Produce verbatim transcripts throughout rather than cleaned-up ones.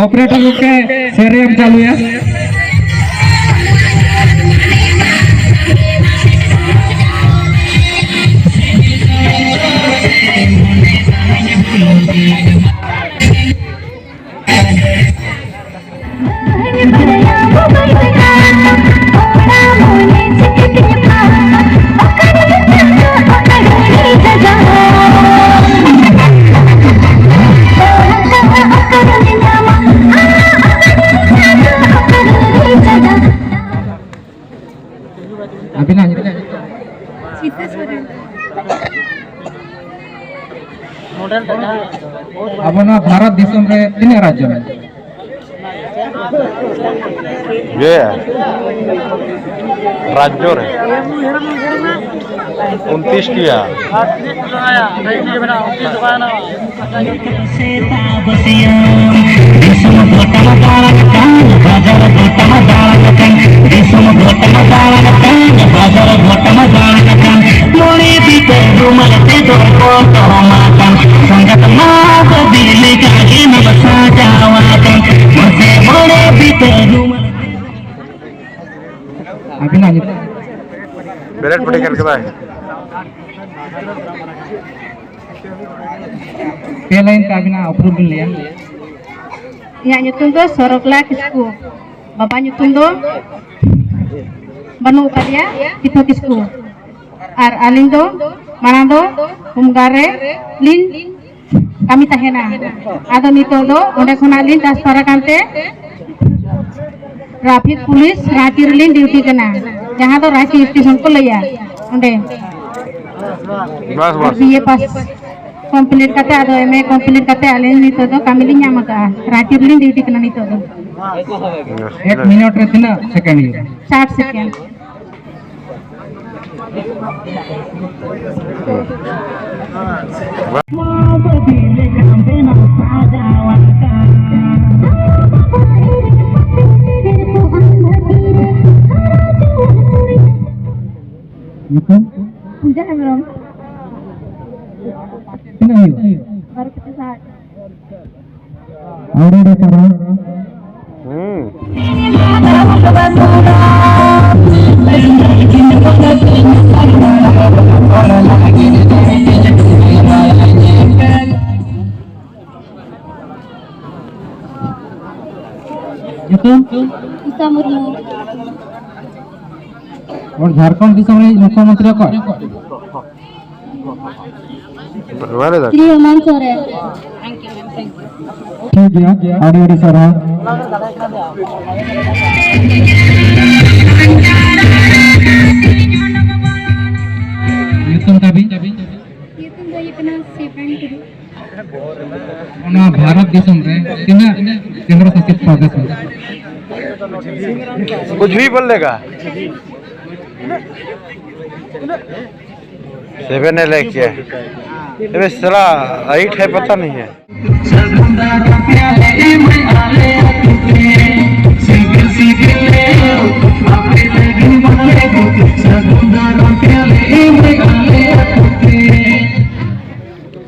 Operator ᱜᱚᱢᱠᱮ, ᱥᱮᱨᱮᱧ ᱮᱢ ᱪᱟᱹᱞᱩᱭᱟ᱾ ᱟᱹᱵᱤᱱᱟᱜ ᱧᱩᱛᱩᱢ? ᱥᱤᱛᱟᱹ ᱥᱚᱨᱮᱱ᱾ ᱟᱵᱚ ᱱᱚᱣᱟ ᱵᱷᱟᱨᱚᱛ ᱫᱤᱥᱚᱢ ᱨᱮ ᱛᱤᱱᱟᱹᱜ ᱨᱟᱡᱽᱡᱚ ᱢᱮᱱᱟᱜᱼᱟ? ᱜᱮ ᱨᱟᱡᱽᱡᱚ ᱨᱮ ᱩᱱᱛᱨᱤᱥ ᱴᱤᱭᱟ᱾ ᱫᱤᱥᱚᱢ ᱜᱚᱴᱟᱢ ᱫᱟᱬᱟᱱ ᱠᱟᱱ, ᱵᱟᱡᱟᱨ ᱜᱚᱴᱟᱢ ᱫᱟᱬᱟᱱ ᱠᱟᱱ, ᱫᱤᱥᱚᱢ ᱜᱚᱴᱟᱢ ᱫᱟᱬᱟᱱ ᱠᱟᱱ, ᱵᱟᱡᱟᱨ ᱜᱚᱴᱟᱢ ᱫᱟᱬᱟᱱ ᱠᱟᱱ, ᱢᱚᱬᱮ ᱵᱤᱛᱟᱹ ᱨᱩᱢᱟᱞ ᱛᱮᱫᱚ ᱯᱚᱴᱚᱢ ᱟᱠᱟᱱ, ᱥᱚᱸᱜᱟᱛ ᱢᱟ ᱵᱟᱹᱫᱤ ᱞᱮᱠᱟ ᱜᱮᱢ ᱥᱟᱡᱟᱣ ᱟᱠᱟᱱ, ᱢᱟᱥᱮ ᱢᱚᱬᱮ ᱵᱤᱛᱟᱹ ᱨᱩᱢᱟᱞ᱾ ᱟᱹᱵᱤᱱᱟᱜ ᱧᱩᱛᱩᱢ? ᱵᱮᱨᱮᱴ ᱯᱟᱹᱴᱤ ᱠᱟᱱ ᱠᱟᱫᱟᱭ᱾ ᱯᱮ ᱞᱟᱭᱤᱱ ᱛᱮ ᱟᱹᱵᱤᱱᱟᱜ ᱩᱯᱨᱩᱢ ᱵᱤᱱ ᱞᱟᱹᱭᱟ᱾ ᱤᱧᱟᱹᱜ ᱧᱩᱛᱩᱢ ᱫᱚ ᱥᱚᱨᱚᱜᱽᱞᱟ ᱠᱤᱥᱠᱩ᱾ ᱵᱟᱵᱟ ᱧᱩᱛᱩᱢ ᱫᱚ ᱵᱟᱹᱱᱩᱜ ᱟᱠᱟᱫᱮᱭᱟ, ᱥᱤᱛᱟᱹ ᱠᱤᱥᱠᱩ᱾ ᱟᱨ ᱟᱹᱞᱤᱧ ᱫᱚ ᱢᱟᱲᱟᱝ ᱫᱚ ᱦᱳᱢᱜᱟᱨᱰ ᱨᱮ ᱞᱤᱧ ᱠᱟᱹᱢᱤ ᱛᱟᱦᱮᱱᱟ᱾ ᱟᱫᱚ ᱱᱤᱛᱚᱜ ᱫᱚ ᱚᱸᱰᱮ ᱠᱷᱚᱱᱟᱜ ᱞᱤᱧ ᱴᱨᱟᱱᱥᱯᱷᱟᱨ ᱟᱠᱟᱱ ᱛᱮ ᱴᱨᱟᱯᱷᱤᱠ ᱯᱩᱞᱤᱥ ᱨᱟᱺᱪᱤ ᱨᱮᱞᱤᱧ ᱰᱤᱭᱩᱴᱤ ᱠᱟᱱᱟ, ᱡᱟᱦᱟᱸ ᱫᱚ ᱨᱟᱺᱪᱤ ᱥᱴᱮᱥᱚᱱ ᱠᱚ ᱞᱟᱹᱭᱟ᱾ ᱚᱸᱰᱮ ᱵᱟᱥ, ᱵᱟᱥ᱾ ᱵᱤ ᱮ ᱯᱟᱥ ᱠᱚᱢᱯᱞᱤᱴ ᱠᱟᱛᱮ, ᱟᱫᱚ ᱮᱢ ᱮ ᱠᱚᱢᱯᱞᱤᱴ ᱠᱟᱛᱮ ᱟᱹᱞᱤᱧ ᱱᱤᱛᱚᱜ ᱫᱚ ᱠᱟᱹᱢᱤ ᱞᱤᱧ ᱧᱟᱢ ᱟᱠᱟᱫᱼᱟ᱾ ᱨᱟᱺᱪᱤ ᱨᱮᱞᱤᱧ ᱰᱤᱭᱩᱴᱤ ᱠᱟᱱᱟ ᱱᱤᱛᱚᱜ ᱫᱚ᱾ ᱮᱠ ᱢᱤᱱᱤᱴ ᱨᱮ ᱛᱤᱱᱟᱹᱜ ᱥᱮᱠᱮᱱᱰ ᱦᱩᱭᱩᱜᱼᱟ? ᱥᱟᱴ ᱥᱮᱠᱮᱱᱰ᱾ ᱧᱩᱛᱩᱢ? ᱯᱩᱡᱟ ᱦᱮᱢᱵᱨᱚᱢ᱾ ᱛᱤᱱᱟᱹᱜ ᱦᱩᱭᱩᱜᱼᱟ? ᱵᱟᱨᱚ ᱠᱚᱛᱮ ᱥᱟᱴ᱾ ᱟᱹᱰᱤ ᱟᱹᱰᱤ ᱥᱟᱨᱦᱟᱣ᱾ ᱦᱩᱸ᱾ ᱧᱩᱛᱩᱢ? ᱩᱥᱟ ᱢᱩᱨᱢᱩ᱾ ᱟᱨ ᱡᱷᱟᱲᱠᱷᱚᱸᱰ ᱫᱤᱥᱚᱢ ᱨᱤᱱᱤᱡ ᱢᱩᱠᱷᱭᱚᱢᱚᱱᱛᱨᱤ ᱚᱠᱚᱭ? ᱱᱚᱣᱟ ᱨᱮ ᱫᱚ ᱥᱨᱤ ᱦᱮᱢᱚᱱᱛ ᱥᱚᱨᱮᱱ᱾ ᱴᱷᱤᱠ ᱜᱮᱭᱟ, ᱟᱹᱰᱤ ᱟᱹᱰᱤ ᱥᱟᱨᱦᱟᱣ᱾ ᱧᱩᱛᱩᱢ ᱛᱟᱵᱤᱱ? ᱧᱩᱛᱩᱢ ᱫᱚ ᱦᱩᱭᱩᱜ ᱠᱟᱱᱟ ᱥᱤᱵᱨᱟᱱ ᱴᱩᱰᱩ᱾ ᱚᱱᱟ ᱵᱷᱟᱨᱚᱛ ᱫᱤᱥᱚᱢ ᱨᱮ ᱛᱤᱱᱟᱹᱜ ᱠᱮᱱᱫᱨᱚ ᱥᱟᱥᱤᱛ ᱯᱨᱚᱫᱮᱥ ᱢᱮᱱᱟᱜᱼᱟ? ᱠᱩᱪ ᱵᱷᱤ ᱵᱚᱞ ᱞᱮᱜᱟ᱾ सेवन है लेके। अबे साला, एट है, पता नहीं है।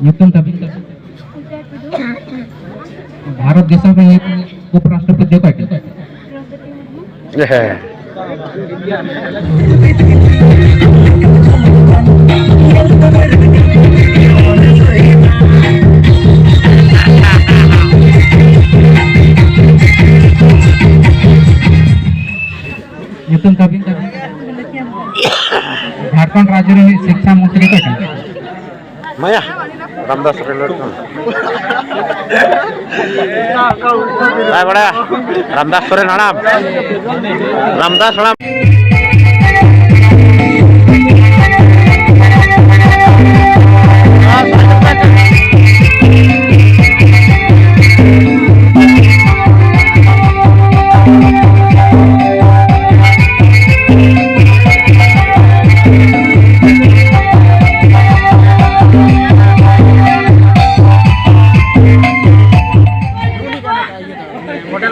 ᱧᱩᱛᱩᱢ ᱛᱟᱵᱤᱱ? ᱵᱷᱟᱨᱚᱛ ᱫᱤᱥᱚᱢ ᱨᱤᱱᱤᱡ ᱩᱯᱨᱟᱥᱴᱨᱚᱯᱚᱛᱤ ᱚᱠᱚᱭ ᱠᱟᱱᱟᱭ? ᱦᱮᱸ᱾ ᱧᱩᱛᱩᱢ ᱛᱟᱵᱤᱱ? ᱡᱷᱟᱲᱠᱷᱚᱸᱰ ᱨᱟᱡᱽᱡᱚ ᱨᱤᱱᱤᱡ ᱥᱤᱠᱠᱷᱟ ᱢᱚᱱᱛᱨᱤ ᱚᱠᱚᱭ ᱠᱟᱱᱟᱭ? ᱢᱟᱭᱟ, ᱨᱟᱢᱫᱟᱥ ᱥᱚᱨᱮᱱ ᱞᱟᱹᱴᱩ᱾ ᱵᱟᱭ ᱵᱟᱲᱟᱭᱟ᱾ ᱨᱟᱢᱫᱟᱥ ᱥᱚᱨᱮᱱ ᱦᱟᱲᱟᱢ᱾ ᱨᱟᱢᱫᱟᱥ ᱦᱟᱲᱟᱢ᱾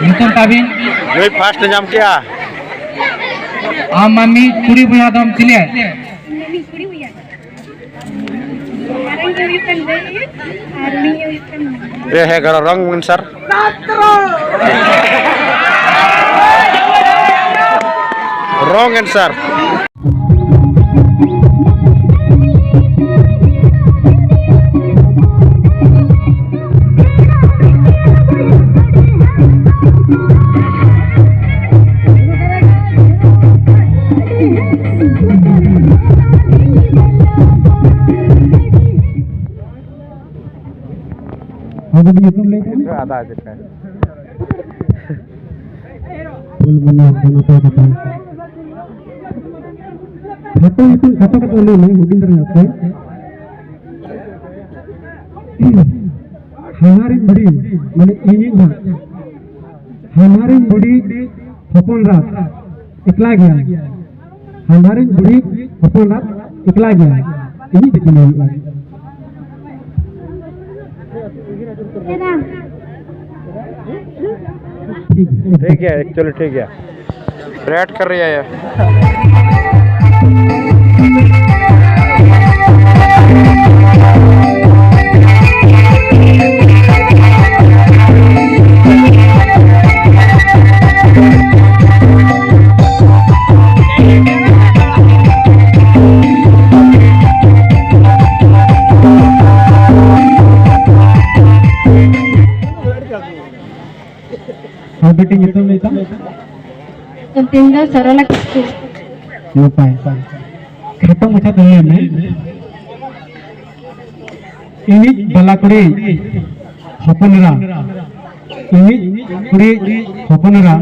ᱧᱩᱛᱩᱢ ᱛᱟᱵᱤᱱ? ᱱᱩᱭ ᱯᱷᱟᱥᱴ ᱧᱟᱢ ᱠᱮᱜᱼᱟ᱾ ᱟᱢ ᱢᱟ ᱢᱤᱫ ᱠᱩᱲᱤ ᱵᱚᱭᱦᱟ ᱫᱚᱢ ᱪᱤᱞᱤᱭᱟ? ᱢᱟᱨᱟᱝ ᱜᱮ ᱦᱩᱭᱩᱜ ᱠᱟᱱ ᱫᱟᱹᱭ ᱟᱨ ᱩᱱᱤ ᱜᱮ ᱦᱩᱭᱩᱜ ᱠᱟᱱ ᱮ ᱦᱮ ᱜᱟᱲᱟ, wrong answer. Wrong answer. ᱟᱫᱚ ᱧᱩᱛᱩᱢ ᱞᱟᱹᱭ ᱛᱟᱵᱚᱱ ᱢᱮ᱾ ᱟᱫᱟ ᱡᱮᱴᱟ᱾ ᱯᱷᱩᱞ ᱢᱟᱱᱮ ᱱᱟᱯᱟᱭ ᱠᱟᱛᱷᱟ᱾ ᱠᱷᱟᱴᱚ ᱧᱩᱛᱩᱢ ᱠᱷᱟᱴᱚ ᱠᱟᱛᱮ ᱞᱟᱹᱭ ᱢᱮ, ᱦᱩᱰᱤᱧ ᱫᱷᱟᱨᱟ ᱧᱚᱜ ᱛᱮ᱾ ᱦᱟᱱᱦᱟᱨᱤᱧ ᱵᱩᱰᱷᱤ, ᱢᱟᱱᱮ ᱤᱧᱤᱧ ᱦᱟᱸᱜ᱾ ᱦᱟᱱᱦᱟᱨᱤᱧ ᱵᱩᱰᱷᱤ ᱦᱚᱯᱚᱱ ᱨᱟᱛ ᱮᱠᱞᱟ ᱜᱮᱭᱟ᱾ ᱦᱟᱱᱦᱟᱨᱤᱧ ᱵᱩᱰᱷᱤ ᱦᱚᱯᱚᱱ ᱨᱟᱛ ᱮᱠᱞᱟ ᱜᱮᱭᱟ᱾ ᱤᱧᱤᱡ ᱛᱤᱠᱤᱱ ᱦᱩᱭᱩᱜᱼᱟ᱾ ᱴᱷᱤᱠ ᱜᱮᱭᱟ, actually ᱴᱷᱤᱠ ᱜᱮᱭᱟ᱾ ᱵᱨᱮᱰ ᱠᱟᱨ ᱨᱮᱭᱟ ᱭᱟ᱾ ᱦᱮᱸ, ᱵᱤᱴᱤ, ᱧᱩᱛᱩᱢ ᱞᱟᱹᱭ ᱛᱟᱢ? ᱧᱩᱛᱩᱢ ᱫᱚ ᱥᱚᱨᱚᱞᱟ ᱠᱤᱥᱠᱩ᱾ ᱱᱟᱯᱟᱭ᱾ ᱠᱷᱟᱴᱚ ᱢᱟᱪᱷᱟ ᱛᱮ ᱞᱟᱹᱭ ᱢᱮ᱾ ᱤᱧᱤᱡ ᱵᱟᱞᱟ ᱠᱩᱲᱤ ᱦᱚᱯᱚᱱ ᱮᱨᱟ, ᱤᱧᱤᱡ ᱠᱩᱲᱤ ᱦᱚᱯᱚᱱ ᱮᱨᱟ,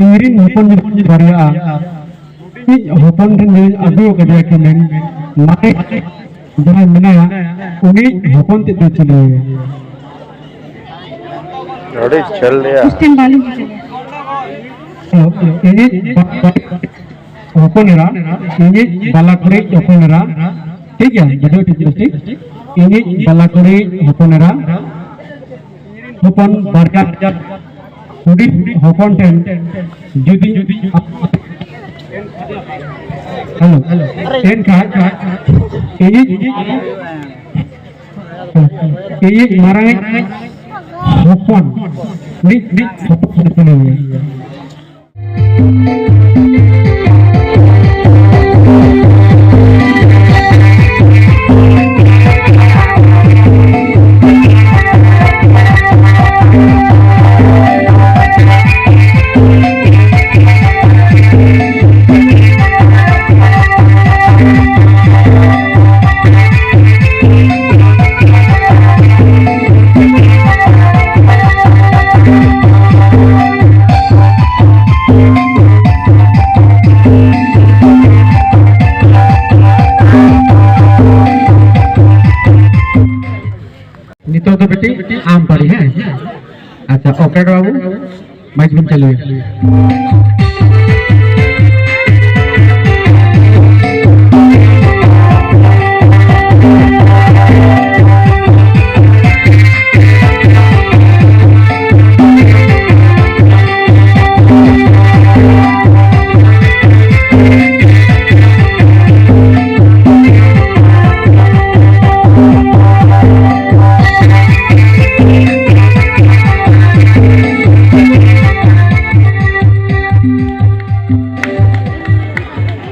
ᱤᱧᱨᱮᱱ ᱦᱚᱯᱚᱱ ᱵᱟᱨᱭᱟᱜᱼᱟ᱾ ᱤᱧ ᱦᱚᱯᱚᱱ ᱴᱷᱮᱱ ᱡᱩᱫᱤᱧ ᱟᱹᱜᱩ ᱟᱠᱟᱫᱮᱭᱟ ᱠᱤ ᱢᱮᱱ, ᱢᱟᱱᱮ ᱡᱟᱦᱟᱸᱭ ᱢᱮᱱᱟᱭᱟ, ᱩᱱᱤ ᱦᱚᱯᱚᱱ ᱛᱮᱫ ᱫᱚ ᱪᱤᱞᱤᱭᱟᱭᱟ? ᱟᱹᱰᱤ ᱡᱷᱟᱹᱞ ᱨᱮᱭᱟ᱾ ᱠᱷᱨᱤᱥᱴᱤᱭᱟᱱ ᱵᱟᱹᱞᱤᱧ ᱵᱩᱡᱷᱟᱹᱣᱟ᱾ ᱤᱧᱤᱡ ᱵᱟ-, ᱦᱚᱯᱚᱱ ᱮᱨᱟ, ᱤᱧᱤᱡ ᱵᱟᱞᱟ ᱠᱩᱲᱤ ᱦᱚᱯᱚᱱ ᱮᱨᱟ, ᱴᱷᱤᱠ ᱜᱮᱭᱟ, ᱵᱩᱡᱷᱟᱹᱣ ᱴᱷᱤᱠ, ᱴᱷᱤᱠ, ᱤᱧᱤᱡ ᱵᱟᱞᱟ ᱠᱩᱲᱤ ᱦᱚᱯᱚᱱ ᱮᱨᱟ, ᱦᱚᱯᱚᱱ ᱵᱟᱨᱭᱟ ᱦᱩᱰᱤᱧ ᱦᱚᱯᱚᱱ ᱴᱷᱮᱱ ᱡᱩᱫᱤ, ᱦᱮᱞᱳ, ᱮᱱᱠᱷᱟᱱ ᱤᱧᱤᱡ ᱤᱧᱤᱡ ᱢᱟᱨᱟᱝ ᱦᱚᱯᱚᱱ, ᱢᱤᱫ, ᱢᱤᱫ ᱦᱚᱯᱚᱱ ᱦᱚᱯᱚᱱ ᱠᱟᱱᱟᱭ᱾ ᱱᱤᱛᱚᱜ ᱫᱚ ᱵᱤᱴᱤ ᱟᱢ ᱯᱟᱹᱨᱤ, ᱦᱮᱸ? ᱟᱪᱪᱷᱟ, ᱚᱠᱮ ᱵᱟᱹᱵᱩ, ᱢᱟᱭᱤᱠ ᱵᱚᱱ ᱪᱟᱹᱞᱩᱭᱟ᱾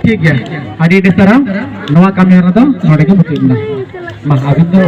ᱴᱷᱤᱠ ᱜᱮᱭᱟ, ᱟᱹᱰᱤ ᱟᱹᱰᱤ ᱥᱟᱨᱦᱟᱣ᱾ ᱱᱚᱣᱟ ᱠᱟᱹᱢᱤ ᱦᱚᱨᱟ ᱫᱚ ᱱᱚᱰᱮ ᱜᱮ ᱢᱩᱪᱟᱹᱫ ᱮᱱᱟ᱾ ᱢᱟ, ᱟᱹᱵᱤᱱ ᱫᱚ